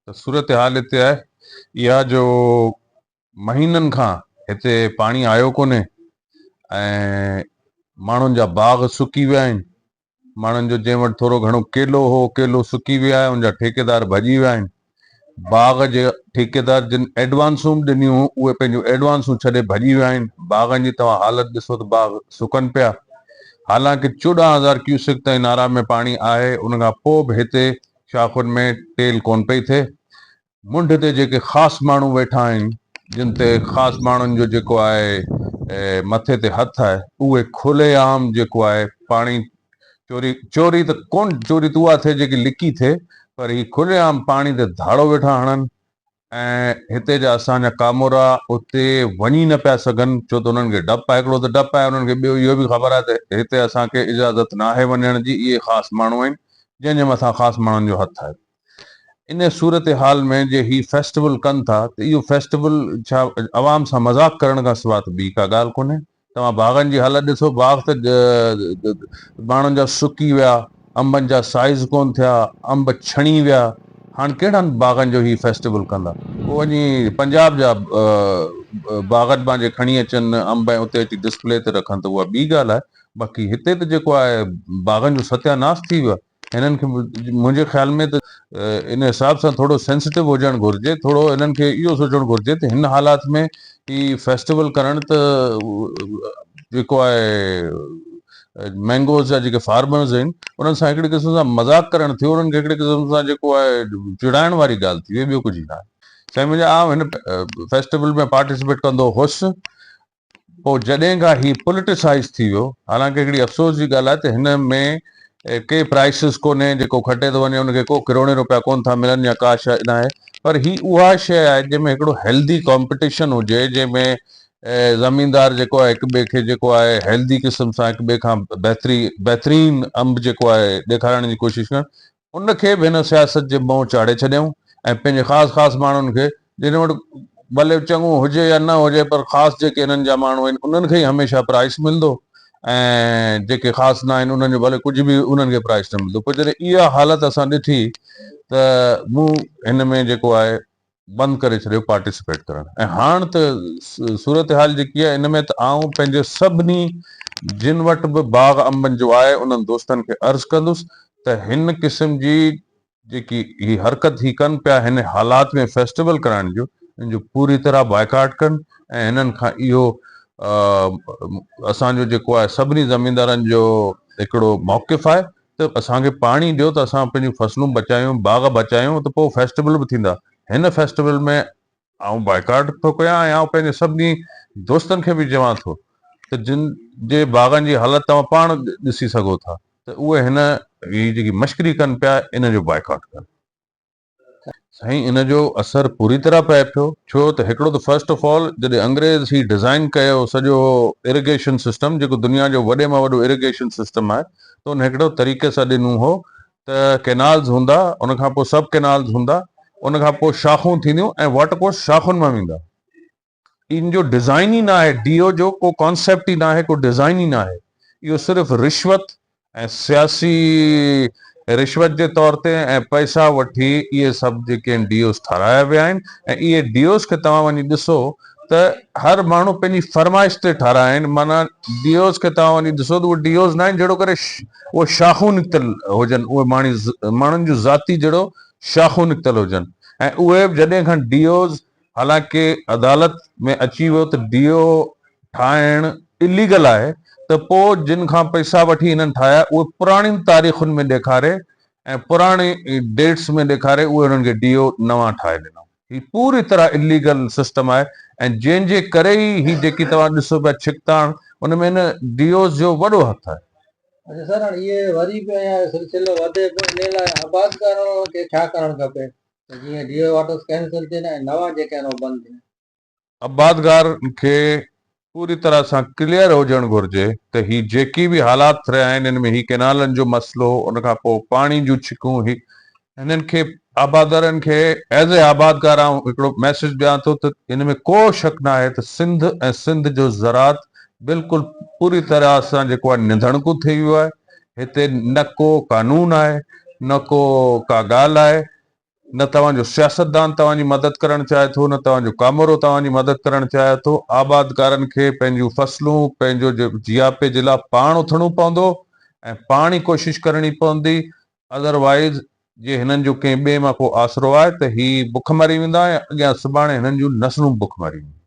ته صورتحال هتي آهي اها جو مهينن کان هتي پاڻي آيو ڪونهي ۽ ماڻهن جا باغ سڪي ويا آهن ماڻهن جو جنهن وٽ ٿورو گهڻو ڪيلو هو ڪيلو سڪي ويو آهي ان جا ٺيڪيدار ڀڄي ويا آهن باغ جي ٺيڪيدار جن ايڊوانسون به ڏنيون هيون اهي پنهنجون ايڊوانسون ڇڏي ڀڄي ويا آهن باغن جي توهان حالت ڏسو ته باغ سڪن پيا حالانڪه 14,000 ڪيوسڪ تائين نارا ۾ پاڻي آهي ان کان پوء به هتي شاخن ۾ ٽيل ڪونه پئي ٿئي. منڍ تي جيڪي خاص ماڻهو ويٺا آهن، جن تي خاص ماڻهن جو جيڪو آهي مٿي تي هٿ آهي، اهي کلي عام جيڪو آهي پاڻي چوري، چوري ته ڪونه، چوري ته اها ٿئي جيڪي لڪي ٿئي، پر هي کلي عام پاڻي تي ڌاڙو ويٺا هڻن ۽ هتي جا اسان جا ڪامورا اتي وڃي نه پيا سگهن ڇو ته انهن کي ڊپ آهي هڪڙو ته ڊپ آهي انهن کي ٻيو اهو به خبر آهي ته هتي اسان کي اجازت ناهي وڃڻ جي اهي خاص ماڻهو آهن جنهن جي مٿان خاص ماڻهن جو هٿ آهي ان صورتحال ۾ جي هي فيسٽيول ڪن ٿا ته اهو فيسٽيول ڇا عوام سان مذاق ڪرڻ کان سواء ته ٻي ڪا ڳالهه ڪونهي توهان باغن جي حالت ڏسو، باغ ته ماڻهن جا سڪي ويا، انبن جا سائيز ڪونه ٿيا، انب ڇڻي ويا، هاڻ ڪهڙن باغن جو هي فيسٽيول ڪندا؟ پوء وڃي پنجاب جا باغن مان جي کڻي اچن انب ۽ اتي اچي ڊسپلي تي رکن ته اها ٻي ڳالهه آهي، باقي هتي ته جيڪو آهي باغن جو ستياناس ٿي ويو آهي. هنن کي منهنجي خيال ۾ ته ان حساب سان ٿورو سينسٽو هجڻ گهرجي ٿورو هنن کي اهو سوچڻ گهرجي ته هن حالات ۾ هي فيسٽيول ڪرڻ ته جيڪو آهي مينگوز جا جيڪي فارمرز آهن انهن سان هڪڙي قسم سان مذاق ڪرڻ ٿيو انهن کي هڪڙي قسم سان جيڪو آهي چڙائڻ واري ڳالهه ٿي وئي ٻيو ڪجهه نه آهي سائين منهنجا آئون هن فيسٽيول ۾ پارٽيسپيٽ ڪندو هوس پوء جڏهن کان هي پوليٽيسائيز ٿي ويو، حالانڪه هڪڙي افسوس جي ڳالهه آهي ته هن ۾ ڪي پرائسز ڪونهي، جيڪو کٽي ٿو وڃي ان کي ڪو ڪروڙين روپيا ڪونه ٿا ملن يا ڪا شيء ناهي پر هي اها شيء آهي جنهن ۾ هڪڙو هيلدي ڪامپيٽيشن هجي جنهن ۾ زميندار جيڪو آهي هڪ ٻئي کي جيڪو آهي هيلدي قسم سان هڪ ٻئي کان بهتري بهترين انب جيڪو آهي ڏيکارڻ جي ڪوشش ڪن ان کي به هن سياست جي منهن چاڙهي ڇڏيائون ۽ پنهنجي خاص خاص ماڻهن کي جن وٽ ڀلي چڱو هجي يا نه هجي پر خاص جيڪي هنن جا ماڻهو آهن انهن کي ئي هميشه پرائس ملندو ۽ جيڪي خاص نه آهن انهن جو ڀلي ڪجهه به انهن کي پرائس نه ملندو پوء جڏهن اها حالت اسان ڏٺي ته مون هن ۾ جيڪو آهي بند ڪري ڇڏيو پارٽيسپيٽ ڪرڻ ۽ هاڻ ته صورتحال جيڪي آهي ان ۾ ته آئون پنهنجي سڀني جن وٽ به باغ انبن جو آهي انهن دوستن کي عرض ڪندس ته هن قسم جي جيڪي هي حرڪت هي ڪن پيا هن حالات ۾ فيسٽيول ڪرائڻ جو ان جو پوري طرح بائيڪاٽ ڪن ۽ هنن کان اهو اسان جو جيڪو آهي سڀني زميندارن جو هڪڙو موقف آهي ته اسان کي پاڻي ڏيو ته اسان پنهنجون فصلون بچايون، باغ بچايون ته پوء فيسٽيول به ٿيندا. هن فيسٽيول ۾ آئون بائيڪاٽ ٿو ڪيان ۽ آئون پنهنجي سڀني دوستن کي به چوان ٿو ته جن جي باغن جي حالت توهان پاڻ ڏسي سگهو ٿا ته اهي هن هي جيڪي مشڪري ڪن پيا ان جو بائيڪاٽ ڪن. سائين ان جو اثر پوري طرح پئي پيو ڇو ته هڪڙو ته فرسٽ آف آل جڏهن انگريز هي ڊزائن ڪيو سڄو اريگيشن سسٽم جيڪو دنيا جو وڏي مان وڏو اريگيشن سسٽم آهي ته ان هڪڙو طريقي سان ڏنو هو ته ڪينالز هوندا ان کان پوء سب ڪينالز هوندا ان کان پوء شاخون ٿينديون ۽ واٽر ڪورس شاخن مان ويندا ان جو ڊزائن ئي ناهي، ڊي او جو ڪو ڪانسيپٽ ئي ناهي، ڪو ڊزائن ئي ناهي، اهو صرف رشوت ۽ سياسي رشوت جي طور تي ۽ پئسا وٺي اهي سڀ جيڪي آهن ڊي اوز ٺارايا ويا آهن ۽ اهي ڊي اوز کي توهان وڃي ڏسو ته هر ماڻهو پنهنجي فرمائش تي ٺارايا آهن معنيٰ ڊي اوز کي توهان وڃي ڏسو ته اهي ڊي اوز ناهن جهڙو ڪري اهي شاخون نڪتل هجن اهي ماڻهن جون ذاتي جهڙو شاخون نڪتل هجن ۽ اهي به جڏهن کان ڊي اوز حالانڪه عدالت ۾ اچي ويو ته ڊي او ٺاهڻ اليگل آهي ته پوء جن کان پئسا وٺي هنن ٺاهيا اهي پراڻين تاريخن ۾ ڏيکاري ۽ پراڻي ڊيٽس ۾ ڏيکاري اهي انهن کي ڊي او نوان ٺاهي ڏنا. هي پوري طرح اليگل سسٽم آهي ۽ جنهن جي ڪري ئي هي جيڪي توهان ڏسو پيا ڇڪتاڻ ان ۾ هن ڊي اوز جو وڏو هٿ آهي. اڇا سر هاڻي اهي وري به اڃا سلسلو وڌي پيو انهي لاء آبادگارن کي ڇا ڪرڻ کپي؟ ته جيئن ڊي او آرڊرز ڪينسل ٿين ۽ نوان جيڪي آهن اهي بند ٿين. آبادگارن کي پوري طرح سان ڪليئر هجڻ گهرجي ته هي جيڪي به حالات ٿي رهيا آهن ان ۾ هي ڪينالن جو مسئلو ان کان پوء پاڻي جون ڇڪون هي هنن کي آبادارن کي ايز اي آبادگار آئون هڪڙو ميسيج ڏيان ٿو ته ان ۾ ڪو شڪ ناهي ته سنڌ ۽ سنڌ جو زراعت بلڪل پوري طرح سان جيڪو آهي نڌڻڪو ٿي ويو آهي هتي نه ڪو قانون آهي نه ڪو ڪا ڳالهه آهي. نه توهان جو سياستدان توهان جي مدد ڪرڻ چاهي ٿو نه توهان جو ڪامورو توهان جي مدد ڪرڻ چاهي ٿو. آبادگارن کي پنهنجون فصلون پنهنجو جياپي جي لاء پاڻ اٿڻو پوندو ۽ پاڻ ئي ڪوشش ڪرڻي پوندي اذروائيز جي هنن جو ڪنهن ٻئي مان ڪو آسرو آهي ته هي بک مري ويندا ۽ اڳيان سڀاڻي هنن جون نسلون به بک مري وينديون.